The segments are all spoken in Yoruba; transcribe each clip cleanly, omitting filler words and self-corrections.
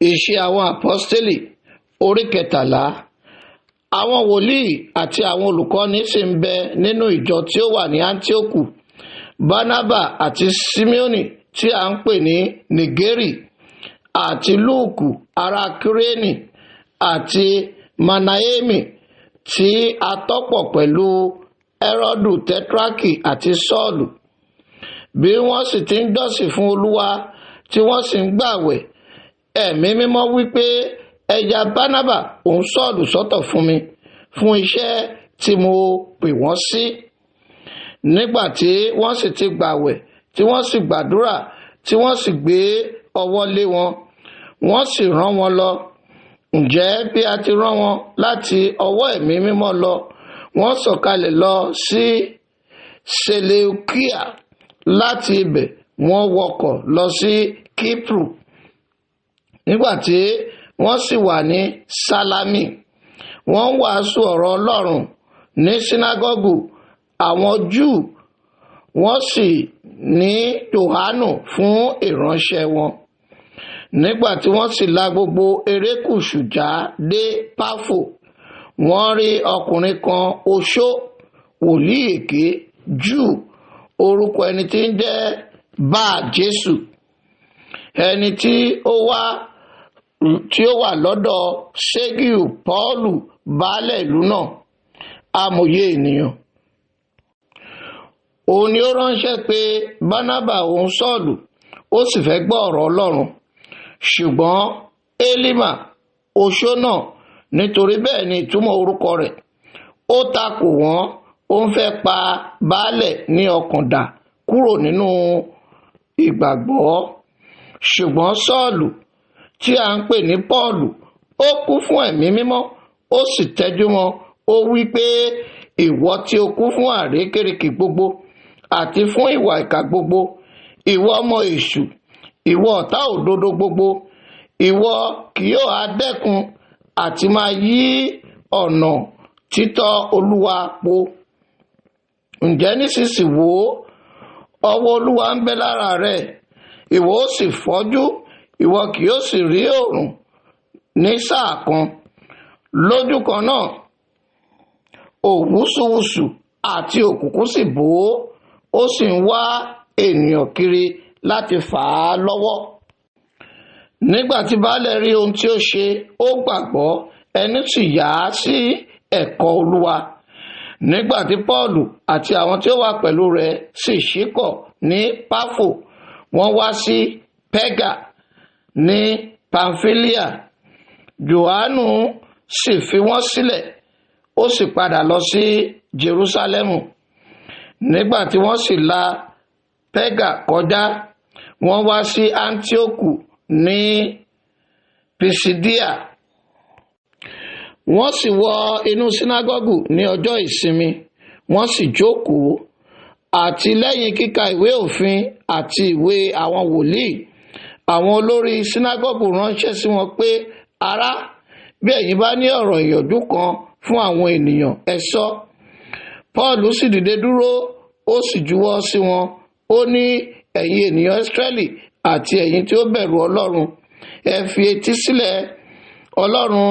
Ìṣe àwọn Àpọ́stélì orí 13. Àwọn wòlíì àti àwọn olùkọ́ni sì ń bẹ nínú ìjọ tí ó wà ní Áńtíókù: Bánábà àti Simeoni tí a ń pè ní Nìgérì, àti Lúùkù ará Kúrénì, àti Manaémì tí a tọ́pọ̀ pẹ̀lú Hẹ́rọ́dù Tẹtirákì àti Sọ́ọ̀lù. Bí wọ́n sì ti ń jọ́sìn fún Olúwa tí wọ́n sì ń gbààwẹ̀, Ẹ̀mí Mímọ́ wí pé, "Ẹ ya Bánábà òun Sọ́ọ̀lù sọ́tọ̀ fún mi fún iṣẹ́ tí mo pè wọ́n sí." Nígbà tí wọ́n sì ti gbààwẹ̀, tí wọ́n sì gbàdúrà, tí wọ́n sì gbé ọwọ́ lé wọn, wọ́n sì rán wọn lọ. Ǹjẹ́ bí a ti rán wọn láti ọwọ́ Ẹ̀mí Mímọ́ lọ, wọ́n sọ̀kalẹ̀ lọ sí Seleukia. Láti ibẹ̀ wọ́n wọkọ̀ lọ sí Kíprù. Nígbà tí wọ́n sì wà ní Sálámì, wọ́n ń wàásù ọ̀rọ̀ Ọlọ́run ní sínágọ́gù àwọn Júù, wọ́n sì ní Jòhánù fún ìránṣẹ́ wọn. Nígbà tí wọ́n sì la gbogbo erékùṣù já dé Páfò, wọ́n rí ọkùnrin kan, oṣó, wòlíì èké Júù, orúkọ ẹni tí ń jẹ́ Bá Jésù, ẹni tí ó wà lọ́dọ̀ Ṣégiù Pọ́ọ̀lù, baálẹ̀ ìlú náà, amòye ènìyàn. Òun ni ó ránṣẹ́ pé Bánábà òun Sọ́ọ̀lù, ó sì fẹ́ gbọ́ ọ̀rọ̀ Ọlọ́run. Ṣùgbọ́n Élímà, oṣó náà, nítorí bẹ́ẹ̀ ni ìtumọ̀ orúkọ rẹ̀, ó takò wọ́n, ó ń fẹ́ pa baálẹ̀ ní ọkàn dà kúrò nínú ìgbàgbọ́. Ṣùgbọ́n Sọ́ọ̀lù tí a ń pè ní Pọ́ọ̀lù, ó kún fún Ẹ̀mí Mímọ́, ó sì tẹjúmọ́, ó wí pé, "Ìwọ tí o kún fún àrékérekè gbogbo àti fún ìwà ìkà gbogbo, ìwọ ọmọ èṣù, ìwọ ọ̀tá òdodo gbogbo, ìwọ kì yóò ha dẹ́kun àti máa yí ọ̀nà títọ́ Olúwa po? Ǹjẹ́ nísinsìnyí, wò ó, ọwọ́ Olúwa ń bẹ lára rẹ̀, ìwọ ó sì fọ́jú, ìwọ kì yóò sì rí oòrùn ní sáà kan." Lójú kan náà òwúsùwùsù àti òkùnkùn sì bò ó, ó sì ń wá ènìyàn kiri láti fà á lọ́wọ́. Nígbà tí baálẹ̀ rí ohun tí ó ṣe, ó gbàgbọ́, ẹnu sì yà á sí ẹ̀kọ́ Olúwa. Nígbà tí Pọ́ọ̀lù àti àwọn tí ó wà pẹ̀lú rẹ̀ sì ṣíkọ̀ ní Páfò, wọ́n wá sí Pẹ́gà ní Pamfilia. Jòhánù sì fi wọ́n sílẹ̀, ó sì padà lọ sí Jerúsálẹ́mù. Nígbà tí wọ́n sì la Pẹ́gà kọjá, wọ́n wá sí Áńtíókù ní Pisidia. Wọ́n sì wọ inú sínágọ́gù ní ọjọ́ ìsinmi, wọ́n sì jókòó. Àti lẹ́yìn kíka ìwé òfin àti ìwé àwọn wòlíì, àwọn olórí sínágọ́gù ránṣẹ́ sí wọn pé, "Ará, bí ẹ̀yin bá ní ọ̀rọ̀ ìyànjú kan fún àwọn ènìyàn, ẹ sọ." Paul sì dìde dúró, ó sì juwọ́ sí wọn, ó ní, "Ẹ̀yin ènìyàn Ísírẹ́lì àti ẹ̀yin tí ó bẹ̀rù Ọlọ́run, ẹ fi etí sílẹ̀. Ọlọ́run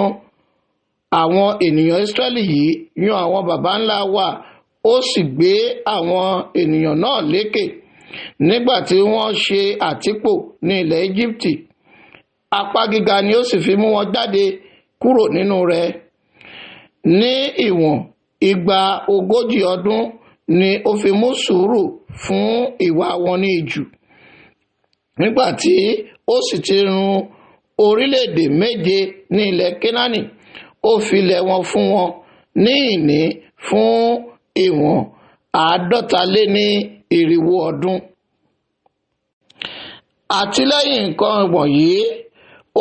àwọn ènìyàn Ísírẹ́lì yìí yan àwọn baba ńlá wa, ó sì gbé àwọn ènìyàn náà lékè nígbà tí wọ́n ṣe àtìpó ní ilẹ̀ Íjíbítì. Apá gíga ni ó sì fi mú wọn jáde kúrò nínú rẹ̀. Ní ìwọ̀n igba 40 ọdún ni ó fi mú sùúrù fún ìwà wọn ní ijù. Nígbà tí ó sì ti run orílẹ̀-èdè 7 ní ilẹ̀ Kénáánì, ó fi ilẹ̀ wọn fún wọn ní ìní fún ìwọ̀n 450 ọdún. Àti lẹ́yìn nǹkan wọ̀nyí,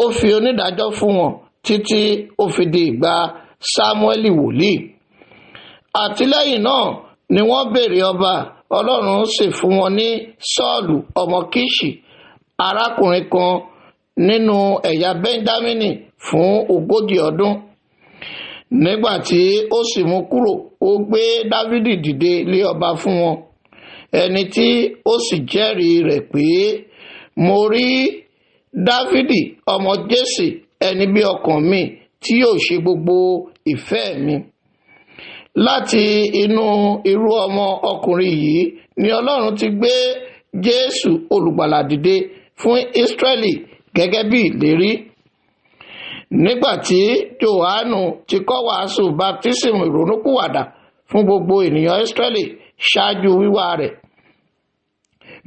ó fi onídàájọ́ fún wọn títí ó fi di ìgbà Sámúẹ́lì wòlíì. Àti lẹ́yìn náà ni wọ́n béèrè ọba, Ọlọ́run sì fún wọn ní Sọ́ọ̀lù ọmọ Kíṣì, arákùnrin kan nínú ẹ̀yà Bẹ́ńjámínì, fún 40 ọdún. Nígbà tí ó sì mú kúrò, ó gbé Dávídì dìde lé ọba fún wọn, ẹni tí ó sì jẹ́rìí rẹ̀ pé, 'Mo rí Dávidi ọmọ Jésè, ẹni bí ọkàn mi, tí yóò ṣe gbogbo ìfẹ́ mi. Láti inú irú ọmọ ọkùnrin yìí ni Ọlọ́run ti gbé Jésù olùgbàlà dìde fún Ísírẹ́lì gẹ́gẹ́ bí ìlérí. Nígbà tí Jòhánù ti kọ́ wàásù baptism ìrònúpìwàdà fún gbogbo ènìyàn Ísírẹ́lì ṣáájú wíwá rẹ̀.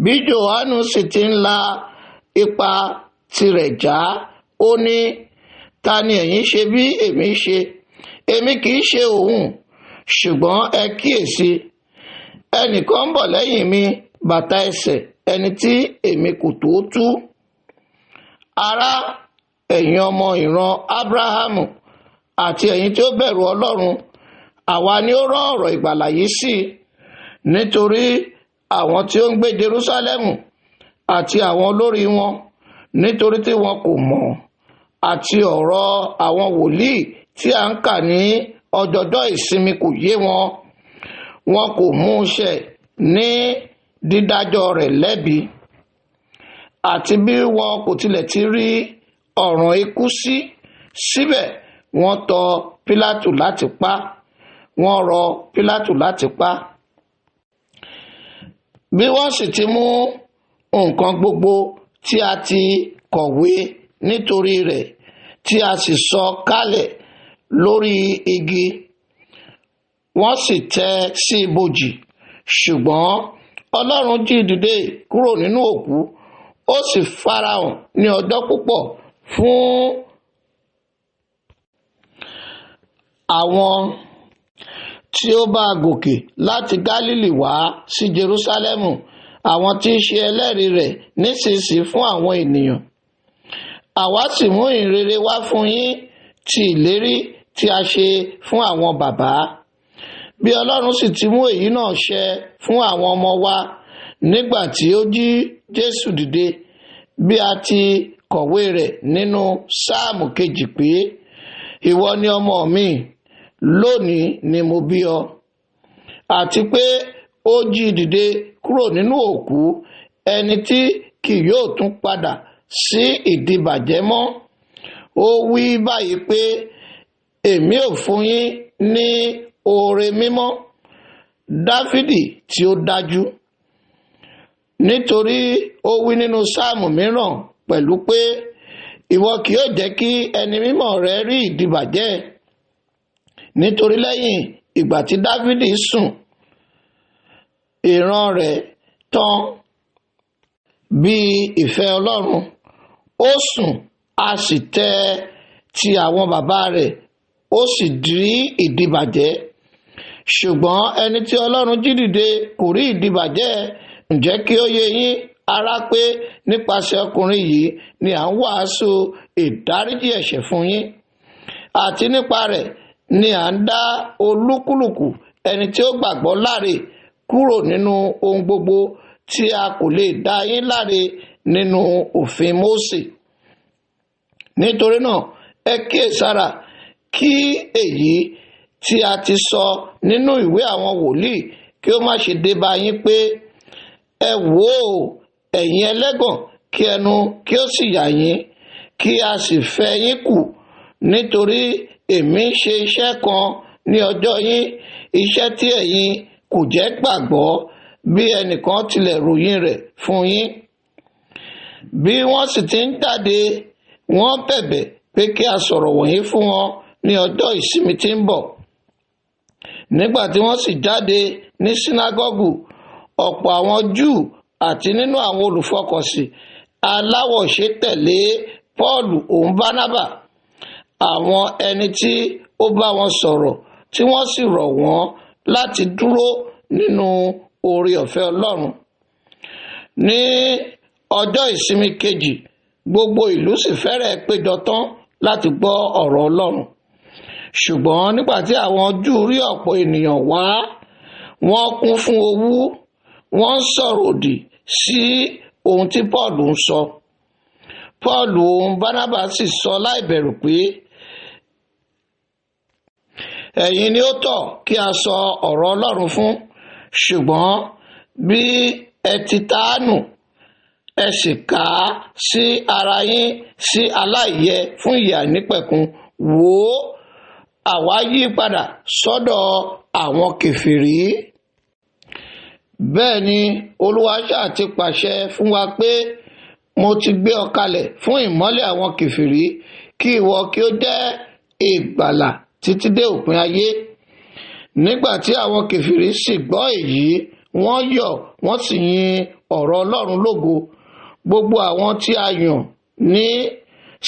Bí Jòhánù sì ti ń la ipa tirẹ̀ já, ó ní, ta ni ẹ̀yin ṣe bí èmi ṣe? Èmi kì í ṣe òun, ṣùgbọ́n ẹ kíyèsí, ẹnìkan ń bọ̀ lẹ́yìn mi, bàtà ẹsẹ̀ ẹni tí èmi kò tó tú. Ará, ẹ̀yin ọmọ ìran Ábúráhámù àti ẹ̀yin tí ó bẹ̀rù Ọlọ́run, àwa ni ó rán ọ̀rọ̀ ìgbàlà yìí sí, nítorí àwọn tí ó ń gbé Jerúsálẹ́mù àti àwọn olórí wọn, nítorí tí wọn kò mọ̀, àti ọ̀rọ̀ àwọn wòlíì tí a ń kà ní ọjọọjọ́ ìsinmi kò yé wọn. Wọn kò mú un ṣẹ ní dídájọ́ rẹ̀ lẹ́bi, àti bí wọn kò tilẹ̀ ti rí ọ̀ràn ikú sí, síbẹ̀ wọ́n tọ̀ Pílátù láti pa, wọ́n rọ Pílátù láti pa. Bí wọ́n sì ti mú nǹkan gbogbo tí a ti kọ̀wé nítorí rẹ̀, tí a sì sọ kálẹ̀ lórí igi, wọ́n sì tẹ́ sí ibojì. Ṣùgbọ́n Ọlọ́run jí dìde kúrò nínú òkú, ó sì farahàn ní ọjọ́ púpọ̀ fún àwọn tí ó bá gòkè láti Gálílì wá sí Jerúsálẹ́mù, àwọn tí í ṣe ẹlẹ́rìí rẹ̀ nísinsìnyí fún àwọn ènìyàn. Àwa sì mú ìhìnrere wá fún yín ti ìlérí tí a ṣe fún àwọn bàbá. Bí Ọlọ́run sì ti mú èyí náà ṣẹ fún àwọn ọmọ wa nígbà tí ó jí Jésù dìde, bí a ti kọ̀wé rẹ̀ nínú Sáàmù 2 pé, ìwọ ni ọmọ mi, lónìí ni mo bí ọ. Àti pé ó jí dìde kúrò nínú òkú, ẹni tí kì yóò tún padà sí ìdíbàjẹ́ mọ́. Ó wí báyìí pé, èmi ò fún yín ní oore mímọ́ Dáfídì tí ó dájú. Nítorí ó wí nínú Sáàmù mìíràn pẹ̀lú pé, ìwọ kì yóò jẹ́ kí ẹni mímọ́ rẹ rí ìdíbàjẹ́. Nítorí lẹ́yìn ìgbà tí Dáfídì sùn, ìran rẹ̀ tán bí ìfẹ́ Ọlọ́run. Ó sùn, a sì tẹ́ ti àwọn bàbá rẹ̀, ó sì rí ìdíbàjẹ́. Ṣùgbọ́n ẹni tí Ọlọ́run jí dìde kò rí ìdíbàjẹ́. Ǹjẹ́ kí ó yé yín, ará, pé nípasẹ̀ ọkùnrin yìí ni à ń wàásù ìdáríjì ẹ̀ṣẹ̀ fún yín, àti nípa rẹ̀ ni à ń dá olúkúlùkù ẹni tí ó gbàgbọ́ láre kúrò nínú ohun gbogbo tí a kò lè dá yín láre nínú òfin Mósè. Nítorí náà, ẹ kíyèsára kí èyí tí a ti sọ nínú ìwé àwọn wòlíì kí ó má ṣe dé bá yín pé, ẹ wò ó, ẹ̀yin ẹlẹ́gàn, kí ẹnu kí ó sì yà yín, kí a sì fẹ́ yín kù, nítorí èmi ń ṣe iṣẹ́ kan ní ọjọ́ yín, iṣẹ́ tí ẹ̀yin kò jẹ́ gbàgbọ́ bí ẹnìkan tilẹ̀ ròyìn rẹ̀ fún yín. Bí wọ́n sì ti ń jáde, wọ́n bẹ̀bẹ̀ pé kí a sọ̀rọ̀ wọ̀nyí fún wọn ní ọjọ́ ìsinmi tí ń bọ̀. Nígbà tí wọ́n sì jáde ní sínágọ́gù, ọ̀pọ̀ àwọn Júù àti nínú àwọn olùfọkànsìn aláwọ̀ṣe tẹ̀lé Pọ́ọ̀lù òun Bánábà, àwọn ẹni tí ó bá wọn sọ̀rọ̀ tí wọ́n sì rọ̀ wọ́n láti dúró nínú oore ọ̀fẹ́ Ọlọ́run. Ní ọjọ́ ìsinmi kejì, gbogbo ìlú sì fẹ́rẹ̀ péjọ tán láti gbọ́ ọ̀rọ̀ Ọlọ́run. Ṣùgbọ́n nígbà tí àwọn Júù rí ọ̀pọ̀ ènìyàn wá, wọ́n kún fún owú, wọ́n ń sọ̀rọ̀ òdì sí ohun tí Pọ́ọ̀lù ń sọ. Pọ́ọ̀lù òun Bánábà sì sọ láìbẹ̀rù pé, ẹ̀yin ni ó tọ́ kí a sọ ọ̀rọ̀ Ọlọ́run fún, ṣùgbọ́n bí ẹ ti taánù Ẹ sì kà á sí ara yín sí aláìyẹ fún ìyè àìnípẹ̀kun. Wò ó, àwa yí padà sọ́dọ̀ àwọn kèfèrí. Bẹ́ẹ̀ ni Olúwa ṣáà ti pàṣẹ fún wa pé, mo ti gbé ọ kalẹ̀ fún ìmọ́lẹ̀ àwọn kèfèrí, kí ìwọ kí ó jẹ́ ìgbàlà títí dé òpin ayé. Nígbà tí àwọn kèfèrí sì gbọ́ èyí, wọ́n yọ̀, wọ́n sì yin ọ̀rọ̀ Ọlọ́run lógo. Gbogbo àwọn tí a yàn ní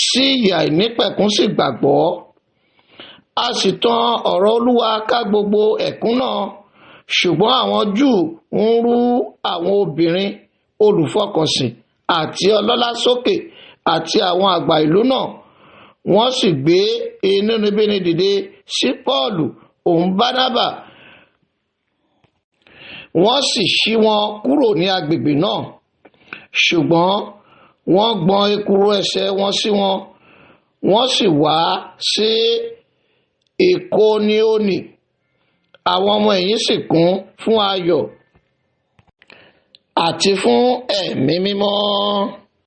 sí ìyè àìnípẹ̀kun sì gbàgbọ́. A sì tan ọ̀rọ̀ Olúwa ká gbogbo ẹ̀kún náà. Ṣùgbọ́n àwọn Júù ń rú àwọn obìnrin olùfọkànsìn àti ọlọ́lá sókè àti àwọn àgbà ìlú náà. Wọ́n sì gbé inúnibíni dìde sí Pọ́ọ̀lù òun Bánábà, wọ́n sì ṣí wọn kúrò ní agbègbè náà. Ṣùgbọ́n wọ́n gbọn ekuru ẹsẹ̀ wọn sí wọn, wọ́n sì wá sí Ìkóníónì. Àwọn ọmọ ẹ̀yìn sì kún fún ayọ̀ àti fún ẹ̀mí mímọ́.